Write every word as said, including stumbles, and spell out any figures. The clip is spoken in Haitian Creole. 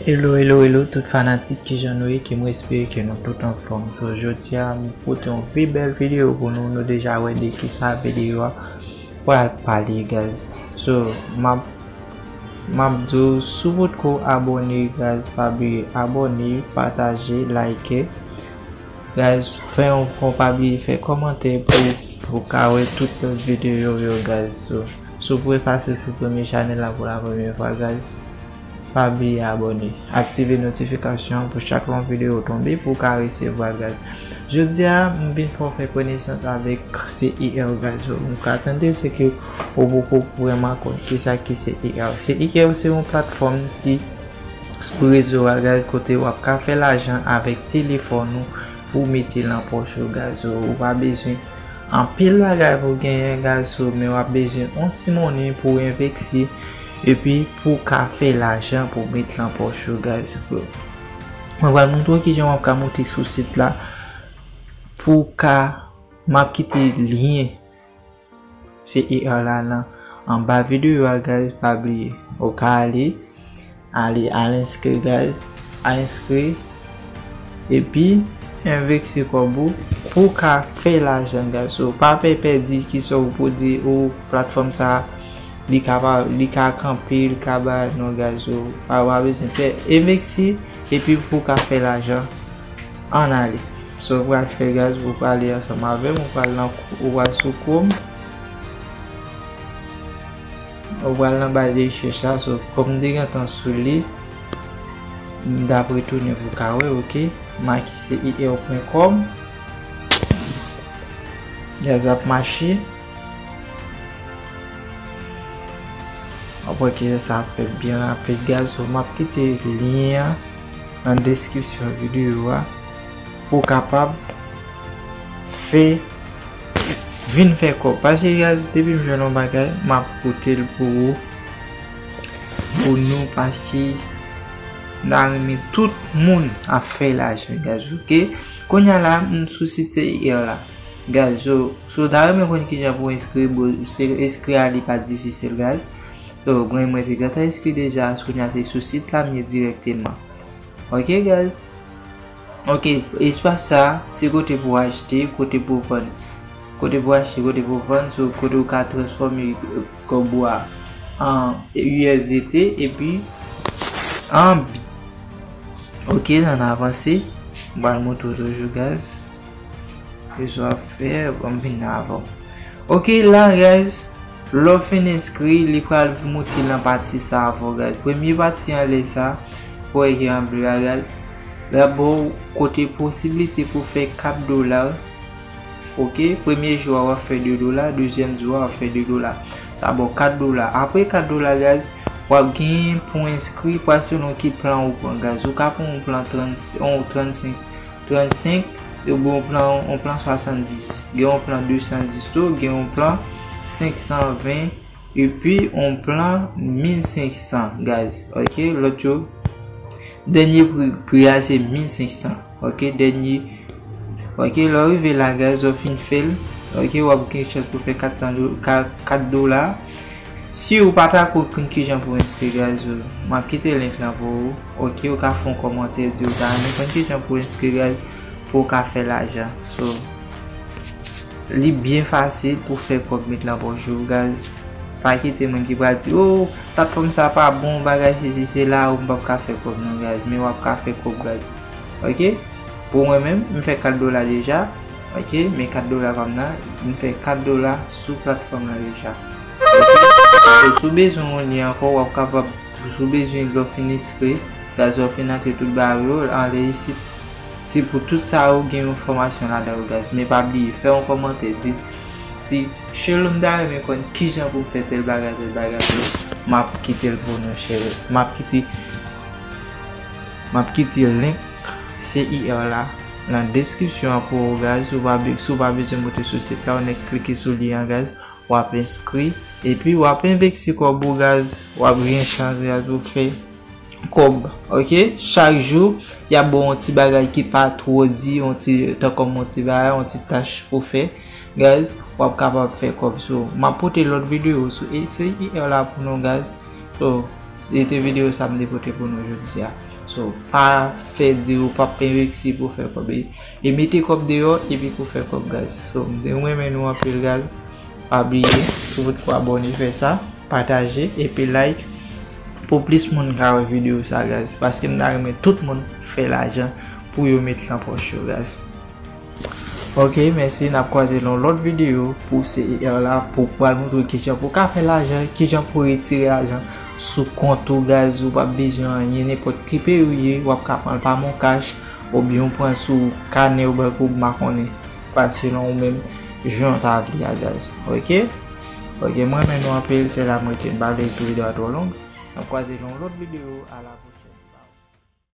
Hello, hello, hello, tout fanatik, kijan nou ye? Ke mwen espere ke nou tout anfòm. So, jodi a, m pote yon pi bèl videyo pou nou. Nou deja wè de kisa videyo a pral pale, guys. So, m ap, m ap di w, si w potko abòne, guys, pa bliye abòne, pataje, like. Guys, fè yon, yon pa bliye fè kòmantè pou, pou ka wè tout lòt videyo yo, guys. So, si w pou efase sou premye chanèl la pou la premyè fwa, guys, pa bliye abòne. Aktive notifikasyon pou chak yon videyo tonbe pou w ka resevwa, guys. Jodi a, m vin fè w fè konesans avèk C I R, guys. So, nou ka tande se ke ou poko vrèman konn kisa ki C I R. C I R se yon platfòm ki sou rezo a, guys, kote w ap ka fè lajan avèk telefòn ou pou w mete lan pòch ou, guys. So, ou pa bezwen anpil bagay pou w genyen, guys, so, men w ap bezwen yon ti monnen pou w envesti epi pou w ka fè lajan pou w met lan pòch ou, guys. Mwen pral montre w kijan w ap ka monte sou sit la pou w ka, m ap kite lyen C I R la nan anba videyo a, guys, pa bliye. Ou ka ale, ale al enskri, guys, al enskri, epi envesti kòb ou pou w ka fè lajan, guys. So, pa pè pèdi kisa w pwodui, ou platfòm sa, li ka pa, li ka kanpe, li ka bay, non, guys. So, pa, pa bezwen pè, envesti, epi pou w ka fè lajan. Ann ale. Sa w pral fè, guys, ou pral ale ansanm avè m, ou pral nan, ou pral sou Chrome. Ou pral nan ba de rechèch la, so, kòm m te gentan sou li, m t ap retounen pou w ka wè, ok. Make C I R pwen kòm. Guys, ap mache. Apre ke sa ap fèt byen rapid, guys, so, m ap kite lyen an nan deskripsyon videyo a pou w kapab fè, vin fè kòb. Paske, guys, depi m jwenn yon bagay, m ap pote l pou ou, pou nou, paske m ta renmen tout moun ap fè lajan, guys, ok? Kounye a la, m sou sit C I R la. Guys, so, so, ta renmen konn kijan pou enskri, bon, se enskri a li pa difisil, guys. So, mwen, mwen te gentan enskri deja, kounye a se sou sit la m ye dirèkteman. Ok, guys? Ok, espas sa, se kote pou achte, kote pou vann. Kote pou achte, kote pou vann, so, kote ou ka transfòme, euh, kòb ou a an U S D T, epi an bi. Ok, ann avanse. M pral montre w toujou, guys. Kisa w ap fè, ban m vin avan w. Ok, la, guys, lè w fin enskri, li pral monte nan pati sa avè w, guys. Premye pati anlè sa, pou w wè ki an ble a, guys. L ap ba w kote posiblite pou w fè kat dola. Ok, premye jou a, w ap fè de dola, dezyèm jou a, w ap fè de dola. Sa ba w kat dola. Apre kat dola, guys, w ap gen pou w enskri, pral selon ki plan ou pran, guys. Ou ka pran yon plan trannsenk, yon trannsenk, trannsenk, ou gen yon plan, yon plan swasanndis, gen yon plan desanndis tou, gen yon plan senksanven, epi yon plan mil senksan, guys. Ok, lòt yo, dènye pri, pri a se mil senksan. Ok, dènye. Ok, lè w rive la, guys, w fin fè l. Ok, w ap gen chans pou fè kat san do-, ka-, kat dola. Si ou pa ta ko konn kijan pou enskri, guys, m ap kite link lan pou ou. Ok, ou ka fè yon kòmantè, di ou ta renmen konn kijan pou enskri, guys, pou w ka fè lajan. So, li byen fasil pou fè kòb met lan pòch ou, guys. Pa kite moun ki pral di, "Oh, platfòm sa pa bon, bagay sesi, sela, ou m p ap ka fè kòb non, guys." Men w ap ka fè kòb, guys. Ok? Pou mwen menm, m fè kat dola deja. Ok, men kat dola pa m nan, m fè kat dola sou platfòm nan deja. Ok? So, si w bezwen yon lyen ankò, w ap kapab, si w bezwen lè w fin enskri, guys, w ap fin antre tout bagay yo, anlè isit. Se pou tout sa yo gen yon fòmasyon ladan yo, guys. Men pa bliye, fè yon kòmantè, di, di, "Sherlo, m ta renmen konn kijan pou m fè tèl bagay, tèl bagay, tèl." M ap kite l pou nou, Sherlo. M ap kite, m ap kite link C I R la nan deskripsyon an pou ou, guys. Si w pa be-, si w pa bezwen moute sou sit la, ou nèk klike sou li an, guys. W ap enskri. Epi w ap envesti kòb ou, guys. W ap gen chans, guys, ou fè kòb. Ok? Chak jou, y ap ba w yon ti bagay ki pa twò di, yon ti, tankou yon ti bagay, yon ti tach pou fè. Guys, w ap kapab fè kòb. So, m ap pote lòt videyo sou C I R la pou nou, guys. So, se te videyo sa m te pote pou nou jodi a. So, pa fè di ou p ap envesti pou fè kòb. E, e mete kòb deyò epi pou fè kòb, guys. So, m te renmen nou anpil, guys. Pa bliye, si w potko abòne, fè sa, pataje, epi like, pou plis moun ka wè videyo sa, guys. Paske m ta renmen tout moun fè lajan pou yo met lan pòch yo, guys. Ok, mèsi, n ap kwaze nan lòt videyo pou C E R la, pou pral montre kijan pou ka fè lajan, kijan pou retire lajan sou kont ou, guys, ou p ap bezwen anyen, nenpòt ki peyi ou ye, w ap ka pran l pa MonCash, oubyen w pran sou kanè ou bank ou, m pa konnen, pral selon ou menm, jan w ta vle a, guys. Ok? Ok, mwen renmen nou anpil, se la mwen te, m pa vle tou videyo a twò long, n ap kwaze nan lòt videyo, a la pwochèn.